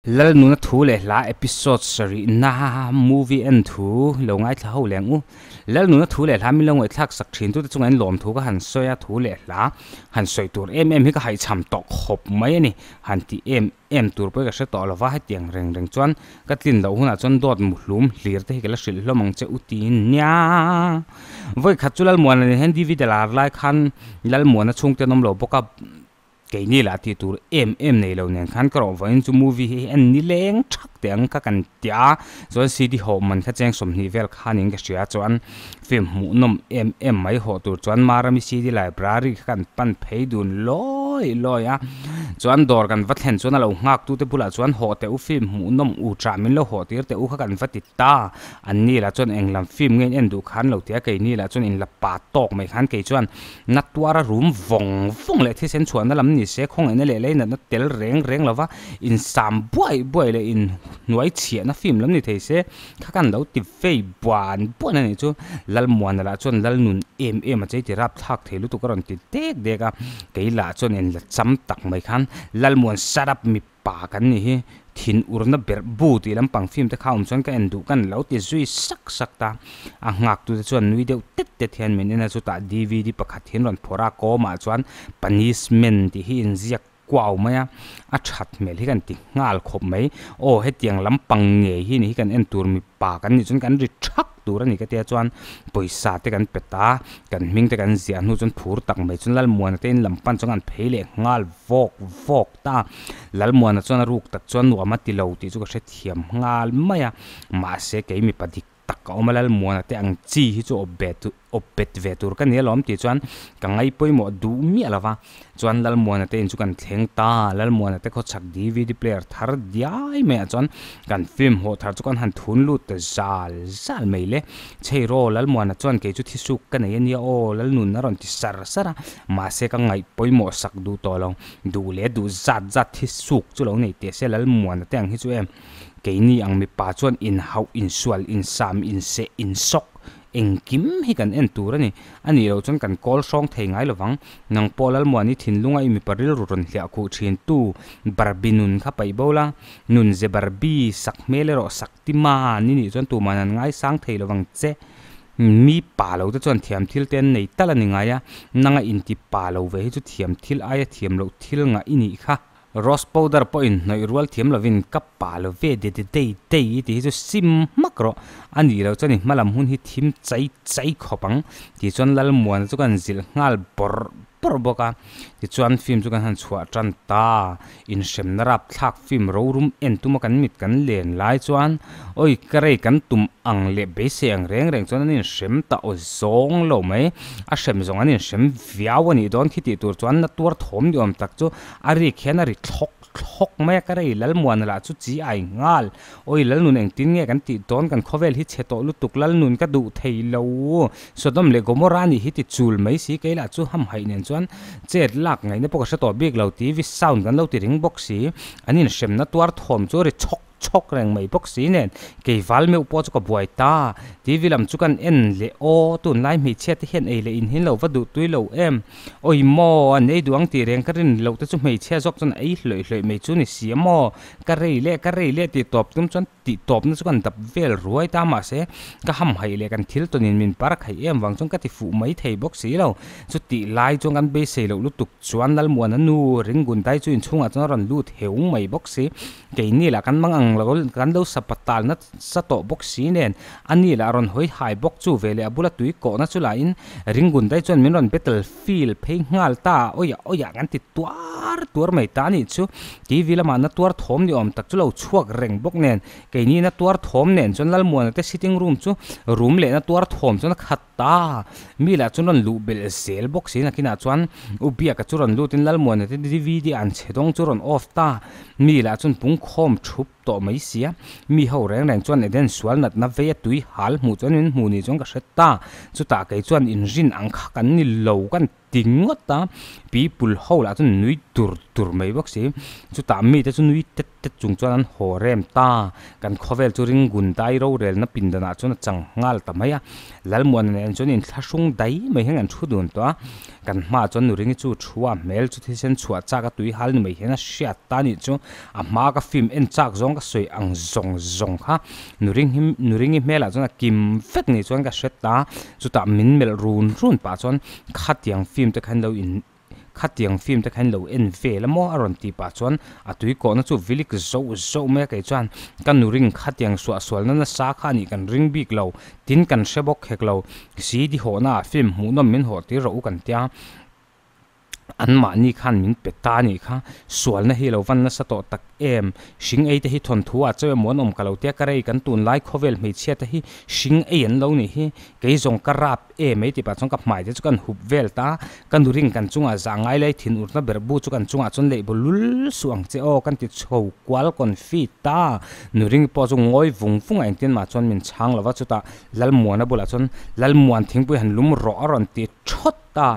Lalnuna thu leh hla episode sarih na movie en thu lo ngaithla ho leng u. Lalnuna thu leh hla min lo ngaihthlak sak thin tute chungah in lawm thu ka han sawi a, thu leh hla han sawi tur em em hi ka haihchham tawh khawp mai a ni. Han tih em em tur pawh hi ka hre tawh lova, hetiang reng reng chuan ka tlin loh hunah chuan dawt muhlum hlir te hi ka la hrilh hlawm ang che u tiin nia. Vawi khat chu Lalmuana nen hian DVD lar lai khan Lalmuana chhungte an awm lo bawk a. Keini lah tih tur em em nei lo nen khan ka rawh vawiin chu movie hi en ni leng thak teh ang kha kan ti a, chuan CD hawh man kha cheng 20 vel khanin ka hria chuan film hmuhnawm em em mai hawh tur chuan Marami CD library kha kan pan phei dun lawi lawi a, chuan dawr kan va thlen chuan a lo nghak tute bulah chuan hawh teh u film hmuhnawm u tah min lo hawh tir teh u kha kan va ti ta, an ni lah chuan eng lam film nge in en duh khan lo ti a, keini lah chuan in la pa tawk mai khan kei chuan Na tuara rum vawng vawng leh thisen chhuahna lam ni se, khawngaihna leh leinatna tel reng reng lova insam buai buai leh inhnuai chhiahna film lam ni thei se, kha kan lo ti vei buan buan a nih chu. Lalmuana lah chuan Lalnun em em a chei ti rap thlak thei lutuk a rawn ti dek dek a, kei lah chuan inla cham tak mai khan Lalmuan shut up mi Pa kan nih hi thin urna berh bu tih lampang film te kha awm chuan ka en duh kan lo ti zui sak sak ta. A nghak tute chuan nui deuh tet tet hian min en a, chutah dvd pakhat hian rawn phawrh a, kawmah chuan Punishment tih hi inziak kuau mai a, a that hmel hi kan ti nghal khawp mai. Aw hetiang lampang ngei hi ni hi kan en tur mipa kan nih chuan kan ri thak tur a ni ka tia chuan pawisa te kan pe ta, kan hming te kan ziah hnu chuan phur tak mai chuan Lalmuana te in lam pan chuan kan phei leh nghal vawk vawk. Ta, Lalmuana chuan a ruk tak chuan nuam a ti lo tih chu ka hrethiam nghal mai a, mahse kei mipa dik tak ka awm a, Lalmuana te ang chi hi chu awp ve awp bet ve tur ka ni alawm tih chuan ka ngai pawimawh duh miah lo va, chuan Lalmuana te in chu kan thleng ta, Lalmuana te khawchhak dvd player thar diai maiah chuan kan film hawh thar chu kan han thun lut ta zal zal mai le, Chheiraw Lalmuana chuan kei chu thisuk ka nei a nia aw Lalnun a rawn ti sar sar a, mahse ka ngaih pawimawh sak duh tawh lo. Duh leh duh zat zat hi suk chu lo nei teh se Lalmuana te ang hi chu em. Keini ang mipa chuan inhauh, insual, insam, inseh, insawk engkim hi kan en tur a ni. A nih loh chuan kan kawl hrawng thei ngai lovang. Nang pawh Lalmuani thinlunga i mipa rilru rawn hliah khuh thin tu Barbie nun kha paih bo la, nun ze Barbie sak hmel erawh sak ti man i nih chuan tuman an ngaisang thei lovang che. Mi pa lo te chuan thiam thil te an nei tal a ni ngai a, nanga inti pa lo ve hi chu thiam thil aia thiam loh thil ngah i nih kha. Rose powder pawh in hnawih rual thiam lovin ka pa lo ve de de dei dei i tih hi chu sim hmak rawh. A nih loh chuan i hmalam hun hi thim chai chai khawp ang tih chuan Lalmuana chu kan zilh nghal bawrh bawrh bawk a. Tichuan film chu kan han chhuah tan ta. Inhremna rapthlak film rorum en tuma kan mit kan len lai chuan awi ka rei kan tum ang leh beisei ang reng reng chuan an inhrem ta aw zawng lo mai. A hrem zawng an inhrem viau a nih dawn khi tih tur chuan na tuar thawm ni awm tak chu a rik hian a ri thlawk thlawk mai a, ka rei Lalmuana lah chu chi ai nghal. Awi Lalnun engtin nge kan tih dawn kan khawvel hi chhe tawh lutuk Lalnun ka duh thei lo. Sodom leh Gomorrah nih hi ti chul mai si kei lah chu hamhaih nen chuan chet lak ngaihna pawh ka hre tawh bik lo TV sound kan lo ti ring bawk si an inhremna tuar thawm chu ri chhawk chhawk reng mai bawk si nen kei val meuh pawh chu ka buai ta TV lam chu kan en leh aw tunlai hmeichhia te hian ei leh in hin lo va duh tui lo em awi maw an ei duh ang tih reng ka rin loh te chu hmeichhia zawk chuan a ei hlawih hlawih mai chu ni si a maw ka rei leh ka rei leh tih tawp tum chuan Tih tawpna chu kan dap vel ruai ta mahse ka hamhaih leh kan thil tawnin min par khaih em vang chuan ka ti fuh mai thei bawk si lo. Chutih lai chuan kan beisei loh lutuk chuan Lalmuana nu Ringgun dai chu inchhungah chuan a rawn lut heung mai bawk si. Keini lah kan mang ang lo kan lo sa patal nasa tawh bawk si nen ani lah a rawn hawi hai bawk chu veleh a bula tui kawhna chu lahin Ringgun dai chuan min rawn battle field phei nghal ta awiah awiah kan ti tuar tuar mai ta anih chu. TV lamah na tuar thawm ni awm tak chu lo chhuak reng bawk nen keini na tuar thawm nen chuan Lalmuana te sitting room chu room leh na tuar thawm chuan a khat ta. Mi lah chuan rawn luh belh zel bawk si nakinah chuan U Biaka chu rawn lutin Lalmuana te dvd an chhe dawng chu rawn off ta. Mi lah chuan pungkhawm thup tawh mai sia. Mi ho reng reng chuan Eden sual natna vei a tui hal hmuh chuan min hmu ni chuan ka hre ta. Chutah kei chuan inrin ang kha kan ni lo kan ti ngawt a, people ho lah chuan nui dur dur mai bawk si. Chutah mite chu nui tet. tet chung chuan an haw rem ta. Kan khawvel chu ring gun dai rorelna pindanah chuan a chang nghal ta mai a. Lalmuana nen chuan inthlahrung dai mai hian kan thu dun tawh a. Kan hmaah chuan Nuringi chu thu a hmel chu thisen chhuah chak a tui hal ni mai hian a hriat ta a nih chu. A hmaa ka film en chak zawng ka sawi ang zawng zawng kha Nuringhi Nuringi hmelah chuan a kim vek ni chuan ka hre ta. Chutah min melh run run pah chuan khatiang film te khan lo in Khatiang film te kha in lo en vel a maw? a rawn tih pah chuan a tui kawhna chu vilik zoh zoh mai a, kei chuan ka nu ring khatiang suah sualna nasa kha a nih kan ring bik lo, tin kan hre bawk hek lo, CD hawhna ah film hmuhnawm min hawh tir rawh u kan tia, anmahni khan min pe ta a nih kha, sualna hi lo van nasa tawh tak em, hring ei te hi thawnthu ah chauh emaw an awm ka lo tia, ka rei kan tunlai khawvel hmeichhia te hi hring ei an lo nih hi, kei zawng ka rap E mai tih pah chuan ka hmai te chu kan hup vel ta, ka nu ring kan chungah zah ngai lai thin urna ber bu chu kan chungah chuan leih baw lul suh ang che aw kan ti chho kual confi ta, nu ring pawh chu ngawi vung vung a engtin mah chuan min chhang lo va, chutah Lalmuana bulah chuan Lalmuan thingpui han lum rawh a rawn ti thawt ta,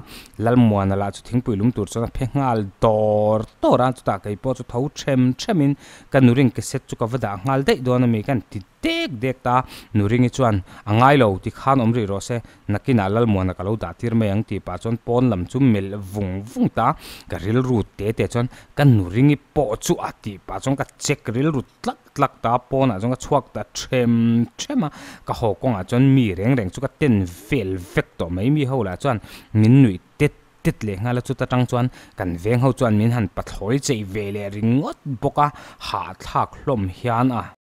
Lalmuana lah chu thingpui lum tur chuan a phe nghal dawr dawr a, chutah kei pawh chu tho them them in ka nu ring cassette chu ka va dah nghal daih dawn a mi kan ti Dek dek ta, Nuringi chuan, A ngai lo, ti khan awm rih rawh se, nakinah Lalmuana ka lo dah tir mai ang tih pah chuan pawn lam chu melh vung vung ta, ka rilru te te chuan ka Nuringi pawh chu a tih pah chuan ka check rilru tlak tlak ta, pawnah chuan ka chhuak ta them them a, ka haw kawngah chuan mi reng reng chu ka ten vel vek tawh mai, mi ho lah chuan min nuih tet tet leh nghal a, chuta tang chuan kan veng ho chuan min han pathlawi chei ve leh ringawt bawk a, hahthlak hlawm hian a.